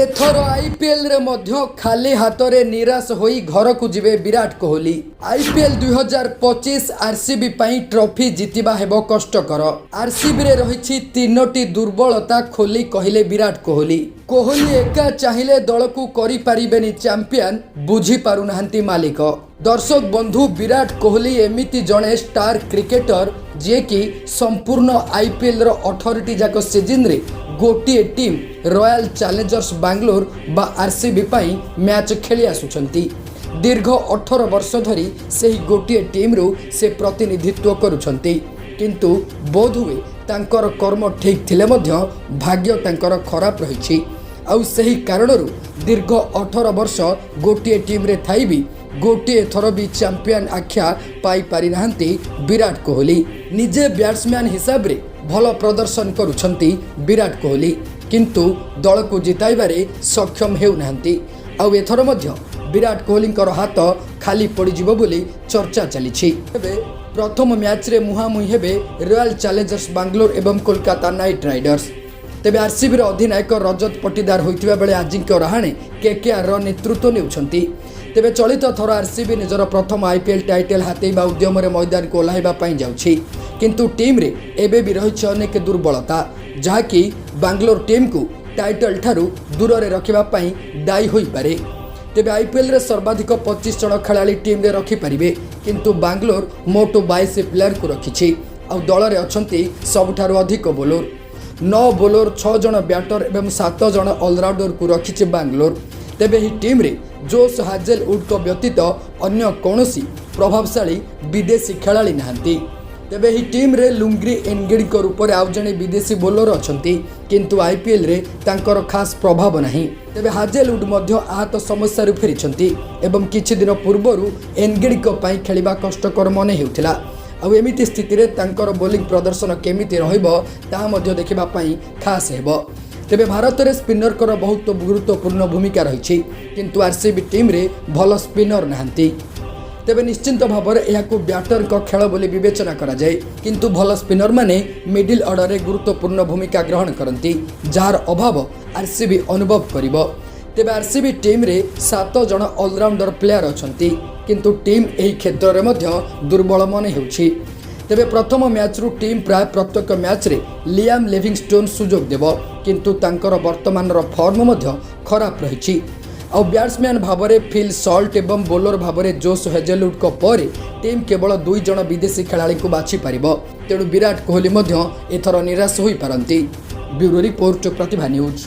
ଏଥର ଆଇପିଏଲ୍ରେ ମଧ୍ୟ ଖାଲି ହାତରେ ନିରାଶ ହୋଇ ଘରକୁ ଯିବେ ବିରାଟ କୋହଲି। ଆଇପିଏଲ୍ 2025 ଆରସିବି ପାଇଁ ଟ୍ରଫି ଜିତିବା ହେବ କଷ୍ଟକର। ଆରସିବିରେ ରହିଛି ତିନୋଟି ଦୁର୍ବଳତା, ଖୋଲି କହିଲେ ବିରାଟ କୋହଲି। କୋହଲି ଏକା ଚାହିଁଲେ ଦଳକୁ କରିପାରିବେନି ଚାମ୍ପିୟନ, ବୁଝିପାରୁନାହାନ୍ତି ମାଲିକ। ଦର୍ଶକ ବନ୍ଧୁ, ବିରାଟ କୋହଲି ଏମିତି ଜଣେ ଷ୍ଟାର କ୍ରିକେଟର, ଯିଏକି ସମ୍ପୂର୍ଣ୍ଣ ଆଇପିଏଲ୍ର 18ଟି ଯାକ ସିଜିନ୍ରେ ଗୋଟିଏ ଟିମ୍ ରୟାଲ ଚ୍ୟାଲେଞ୍ଜର୍ସ ବାଙ୍ଗାଲୋର ବା ଆରସିବି ପାଇଁ ମ୍ୟାଚ୍ ଖେଳି ଆସୁଛନ୍ତି। ଦୀର୍ଘ 18 ବର୍ଷ ଧରି ସେହି ଗୋଟିଏ ଟିମ୍ରୁ ସେ ପ୍ରତିନିଧିତ୍ୱ କରୁଛନ୍ତି। କିନ୍ତୁ ବୋଧହୁଏ ତାଙ୍କର କର୍ମ ଠିକ୍ ଥିଲେ ମଧ୍ୟ ଭାଗ୍ୟ ତାଙ୍କର ଖରାପ ରହିଛି। ଆଉ ସେହି କାରଣରୁ ଦୀର୍ଘ 18 ବର୍ଷ ଗୋଟିଏ ଟିମ୍ରେ ଥାଇ ବି ଗୋଟିଏ ଥର ବି ଚାମ୍ପିୟନ ଆଖ୍ୟା ପାଇପାରିନାହାନ୍ତି ବିରାଟ କୋହଲି। ନିଜେ ବ୍ୟାଟ୍ସମ୍ୟାନ୍ ହିସାବରେ ଭଲ ପ୍ରଦର୍ଶନ କରୁଛନ୍ତି ବିରାଟ କୋହଲି, କିନ୍ତୁ ଦଳକୁ ଜିତାଇବାରେ ସକ୍ଷମ ହେଉନାହାନ୍ତି। ଆଉ ଏଥର ମଧ୍ୟ ବିରାଟ କୋହଲିଙ୍କର ହାତ ଖାଲି ପଡ଼ିଯିବ ବୋଲି ଚର୍ଚ୍ଚା ଚାଲିଛି। ତେବେ ପ୍ରଥମ ମ୍ୟାଚ୍ରେ ମୁହାଁମୁହିଁ ହେବେ ରୟାଲ ଚ୍ୟାଲେଞ୍ଜର୍ସ ବାଙ୍ଗାଲୋର ଏବଂ କୋଲକାତା ନାଇଟ୍ ରାଇଡର୍ସ। ତେବେ ଆରସିବିର ଅଧିନାୟକ ରଜତ ପଟିଦାର ହୋଇଥିବା ବେଳେ ଆଜିଙ୍କ୍ୟ ରାହାଣେ କେକେଆର୍ର ନେତୃତ୍ୱ ନେଉଛନ୍ତି। ତେବେ ଚଳିତ ଥର ଆରସିବି ନିଜର ପ୍ରଥମ ଆଇପିଏଲ୍ ଟାଇଟେଲ୍ ହାତେଇବା ଉଦ୍ୟମରେ ମଇଦାନକୁ ଓହ୍ଲାଇବା ପାଇଁ ଯାଉଛି। କିନ୍ତୁ ଟିମ୍ରେ ଏବେ ବି ରହିଛି ଅନେକ ଦୁର୍ବଳତା, ଯାହାକି ବାଙ୍ଗାଲୋର ଟିମ୍କୁ ଟାଇଟଲ୍ ଠାରୁ ଦୂରରେ ରଖିବା ପାଇଁ ଦାୟୀ ହୋଇପାରେ। ତେବେ ଆଇପିଏଲ୍ରେ ସର୍ବାଧିକ 25 ଜଣ ଖେଳାଳି ଟିମ୍ରେ ରଖିପାରିବେ, କିନ୍ତୁ ବାଙ୍ଗାଲୋର ମୋଟ 22 ପ୍ଲେୟାରକୁ ରଖିଛି। ଆଉ ଦଳରେ ଅଛନ୍ତି ସବୁଠାରୁ ଅଧିକ ବୋଲର। ନଅ ବୋଲର, ଛଅ ଜଣ ବ୍ୟାଟର ଏବଂ ସାତ ଜଣ ଅଲରାଉଣ୍ଡରକୁ ରଖିଛି ବାଙ୍ଗାଲୋର। ତେବେ ଏହି ଟିମ୍ରେ ଜୋସ୍ ହାଜେଲଉଡ୍ଙ୍କ ବ୍ୟତୀତ ଅନ୍ୟ କୌଣସି ପ୍ରଭାବଶାଳୀ ବିଦେଶୀ ଖେଳାଳି ନାହାନ୍ତି। ତେବେ ଏହି ଟିମ୍ରେ ଲୁଙ୍ଗି ଏନଗିଡ଼ିଙ୍କ ରୂପରେ ଆଉ ଜଣେ ବିଦେଶୀ ବୋଲର ଅଛନ୍ତି, କିନ୍ତୁ ଆଇପିଏଲ୍ରେ ତାଙ୍କର ଖାସ୍ ପ୍ରଭାବ ନାହିଁ। ତେବେ ହାଜେଲଉଡ୍ ମଧ୍ୟ ଆହତ ସମସ୍ୟାରୁ ଫେରିଛନ୍ତି ଏବଂ କିଛି ଦିନ ପୂର୍ବରୁ ଏନଗିଡ଼ିଙ୍କ ପାଇଁ ଖେଳିବା କଷ୍ଟକର ମନେ ହେଉଥିଲା। ଆଉ ଏମିତି ସ୍ଥିତିରେ ତାଙ୍କର ବୋଲିଂ ପ୍ରଦର୍ଶନ କେମିତି ରହିବ, ତାହା ମଧ୍ୟ ଦେଖିବା ପାଇଁ ଖାସ୍ ହେବ। ତେବେ ଭାରତରେ ସ୍ପିନରଙ୍କର ବହୁତ ଗୁରୁତ୍ୱପୂର୍ଣ୍ଣ ଭୂମିକା ରହିଛି, କିନ୍ତୁ ଆରସିବି ଟିମ୍ରେ ଭଲ ସ୍ପିନର ନାହାନ୍ତି। ତେବେ ନିଶ୍ଚିନ୍ତ ଭାବରେ ଏହାକୁ ବ୍ୟାଟରଙ୍କ ଖେଳ ବୋଲି ବିବେଚନା କରାଯାଏ, କିନ୍ତୁ ଭଲ ସ୍ପିନରମାନେ ମିଡିଲ୍ ଅର୍ଡରରେ ଗୁରୁତ୍ୱପୂର୍ଣ୍ଣ ଭୂମିକା ଗ୍ରହଣ କରନ୍ତି, ଯାହାର ଅଭାବ ଆରସିବି ଅନୁଭବ କରିବ। ତେବେ ଆରସିବି ଟିମ୍ରେ ସାତ ଜଣ ଅଲରାଉଣ୍ଡର ପ୍ଲେୟାର ଅଛନ୍ତି, କିନ୍ତୁ ଟିମ୍ ଏହି କ୍ଷେତ୍ରରେ ମଧ୍ୟ ଦୁର୍ବଳ ମନେ ହେଉଛି। ତେବେ ପ୍ରଥମ ମ୍ୟାଚ୍ରୁ ଟିମ୍ ପ୍ରାୟ ପ୍ରତ୍ୟେକ ମ୍ୟାଚ୍ରେ ଲିଆମ୍ ଲିଭିଙ୍ଗଷ୍ଟୋନ୍ ସୁଯୋଗ ଦେବ, କିନ୍ତୁ ତାଙ୍କର ବର୍ତ୍ତମାନର ଫର୍ମ ମଧ୍ୟ ଖରାପ ରହିଛି। ଆଉ ବ୍ୟାଟ୍ସମ୍ୟାନ୍ ଭାବରେ ଫିଲ୍ ସଲ୍ଟ ଏବଂ ବୋଲର ଭାବରେ ଜୋସ୍ ହେଜେଲଉଡ୍ଙ୍କ ପରେ ଟିମ୍ କେବଳ ଦୁଇ ଜଣ ବିଦେଶୀ ଖେଳାଳିଙ୍କୁ ବାଛିପାରିବ। ତେଣୁ ବିରାଟ କୋହଲି ମଧ୍ୟ ଏଥର ନିରାଶ ହୋଇପାରନ୍ତି। ବ୍ୟୁରୋ ରିପୋର୍ଟ, ପ୍ରତିଭା ନ୍ୟୁଜ୍।